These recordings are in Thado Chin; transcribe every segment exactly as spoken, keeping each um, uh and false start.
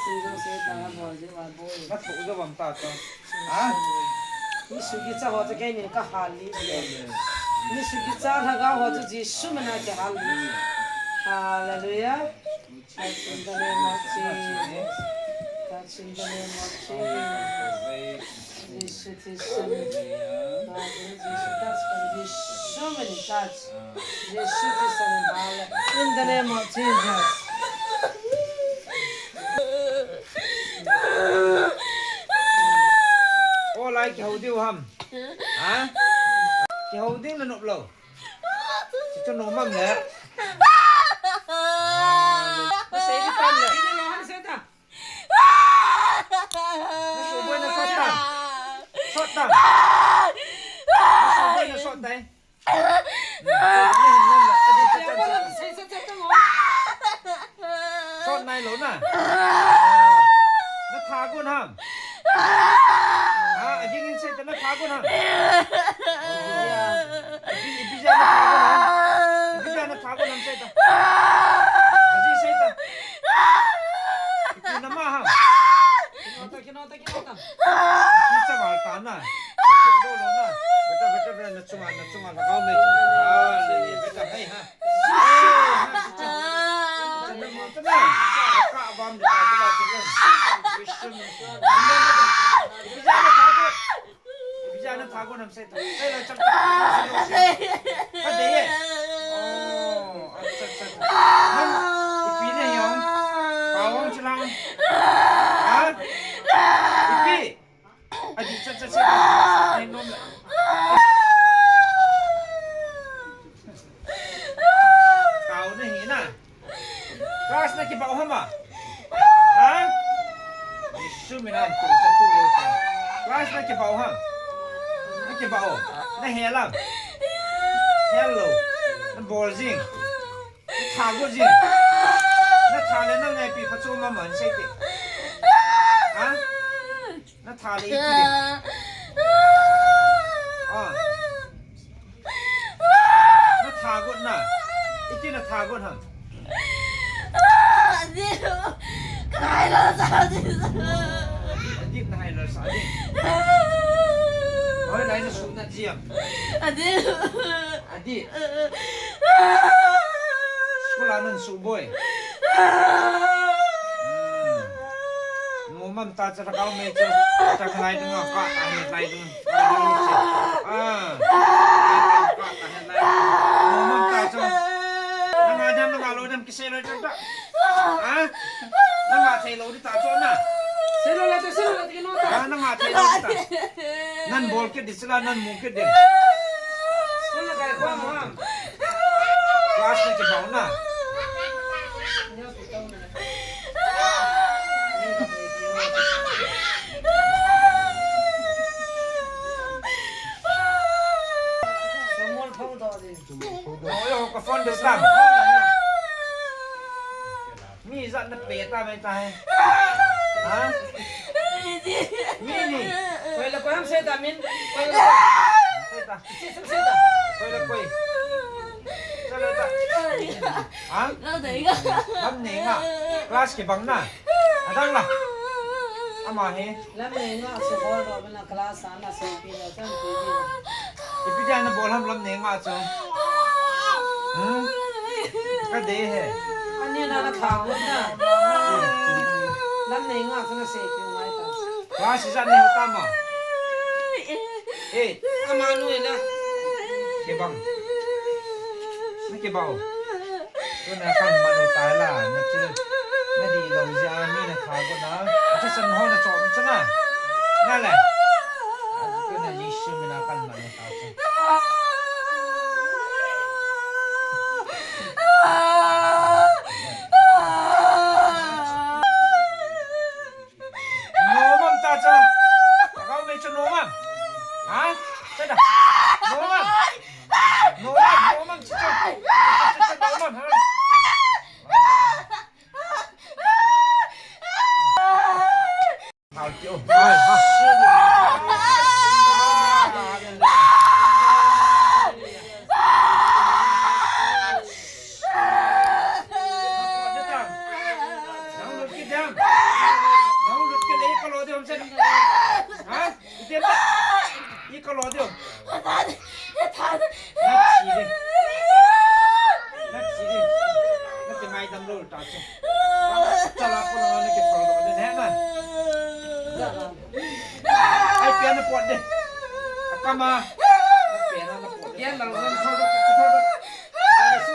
Na thoh jo bam ta ta. Ha? Ni suki cha ho chu keini ka hal ni. Ni suki cha lhagao ho chu Jesu mina kihal ni. Hallelujah. Touch in the name of Jesus. Touch in the name of Jesus. Jesu Christ. Jesu Christ. Jesu Christ. Jesu Christ. In the name of Jesus. O lai kihou diu ham. Ha? Kihou ding le nop lou. Chu chu nop am le. Sei di tam le. Sei di lo han sei ta. Na suboi na sot ta. Sot ta. Na suboi na sot ta. Sot nai lou na. Na tha gon ham. Ha, ading in sei ta na tha gon ham. Ipi, ipi ja na tha gon ham. Ipi ja na tha gon ham sei ta. Aji sei ta. Ipi na ma ham. Kino ta, kino ta, kino ta. Ki cha val ta na. Ki cha do lo na. Beta, beta, beta, na chunga, na chunga, na kau me. Ah, le, le, beta, hai ha. Hai ha, cha, cha. Cha na mo ta na. Ka bam de, ka la, cha na. Vishnu. Bijana thago. Bijana thago nam se ta. Sai la chak. Ka de ye. Oh, acha, acha, acha. Nam, ipi ne yong. Pawang chilang. Ha? Ipi. Adi, cha, cha, cha. Nai nom la. Kau na hi na. Class na kibau ham a? Ha? Jesu mina tu sa tu lo sa. Class na kibau ham? Na kibau. Na hel am? Hel lou. Na bol jing. Na thago jing. Na tha le na ngaipi pha chu ma man sei te. Ha? Na tha le iti le. Ah. Na thago na. Iti na thago ham. Adil. Kahai lo sa adil. Adil na hai lo sa adil. Hoi lai na su na jiam. Adil. Adil. School a nan su boi. Hmm. Mo mam ta cha kau me cha. Cha khalai ding a ka ta he lai ding. Ah. Mo mam ta cha. Nanga dam nanga lo dam kisei lo cha ta. Ha? Nanga thei lo di ta cho na. Sei lo la ta, sei lo la ta, kino ta. Ha, nanga thei lo di ta. Nan bol kit di sila, nan mu kit di. School na kai khom ham. Class na kibau na. Somol phone do di. Oyo, ka phone de ta. Mi jat na pe ta mai ta hai. Ha? Mi ni. Koi la koi ham sei ta min. Koi la koi. Sei ta. Sei, sei, sei ta. Koi la koi. Chalo ta. Ha? Lam nei nga. Class kibang na. Adang la. Ama hi. Lam nei nga, so bol ro na class ana so pi la chan pi di. Ipi dia na bol ham lam nei nga chu. Hmm? Ka de he. Ani na na kha ko na. Lam nei nga chu na se pi ngai ta. Class ijat nei ta ma. Eh. Ama nu na. Kibang. Na kibang. Tuna kan manu tai la, na chu, na di lo jia mi na kha ko na. Acha san ho na chom chu na. Na le. Tuna Jesu mi na kan manu tai chu. Nomam ta cha. Kau me cha nomam. Ha? Cha da. Nomam. Nomam, nomam cha cha. Cha cha nomam ha. Hal ki o. Ai ha. Nang lut kit dam. Diu, se. Ha? Ite ba? I ka lo diu. Na chi de. Na chi de. Na chi ngai dam lo ta che. Chala ko na na ke thol lo de ne na. Ai, pia na pot de. A kama. Pia na na pot de. Pia na na thol de, thol de. Ai, su.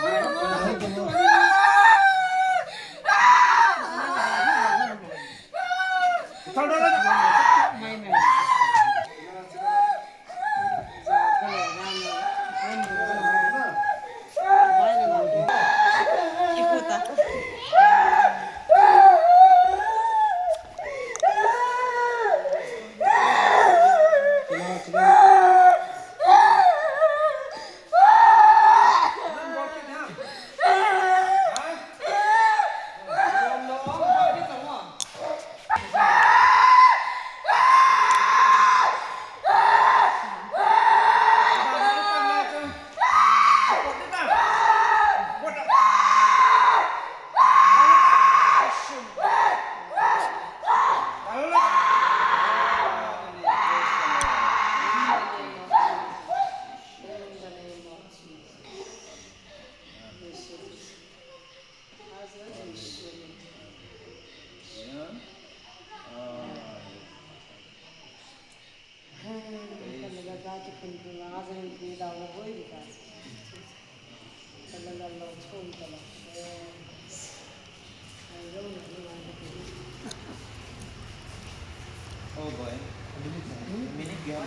Oh boy. Minute kya?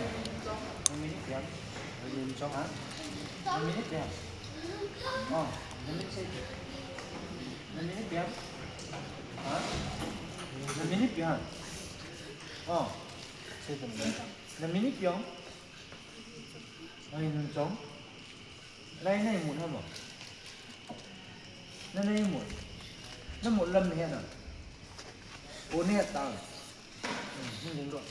Minute kya? Ha? Minute kya? Oh, minute se. Minute kya? Ha? Minute kya? Oh. Na minute kya? Ai, nun chong. Nai, nai mut ham? Na nai mut. Na mut lam ne na. O ne ta. Hmm, hmm, hmm.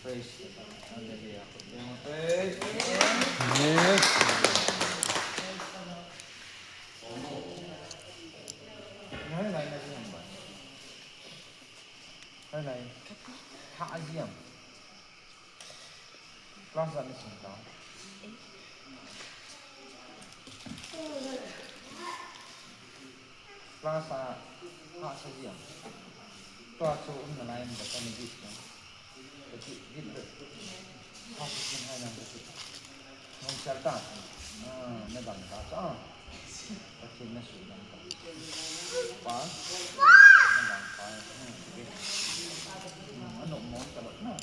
Praise. Hallelujah. Praise. Amen. Nai, nai, nai, nai. Hai nai. Tha a jia. Class a na sim ta. Class a tha sa jia. Tua chu um nalai em, ka ni bit ta. Ka ti bit le. Tha sa jia hai na ka ti. Nung sial ta. Ah, na dam ta cha. Ka ti na su dam ta. Pa. Na dam pa. Hmm, okay. Hmm, ano mo ta ba na.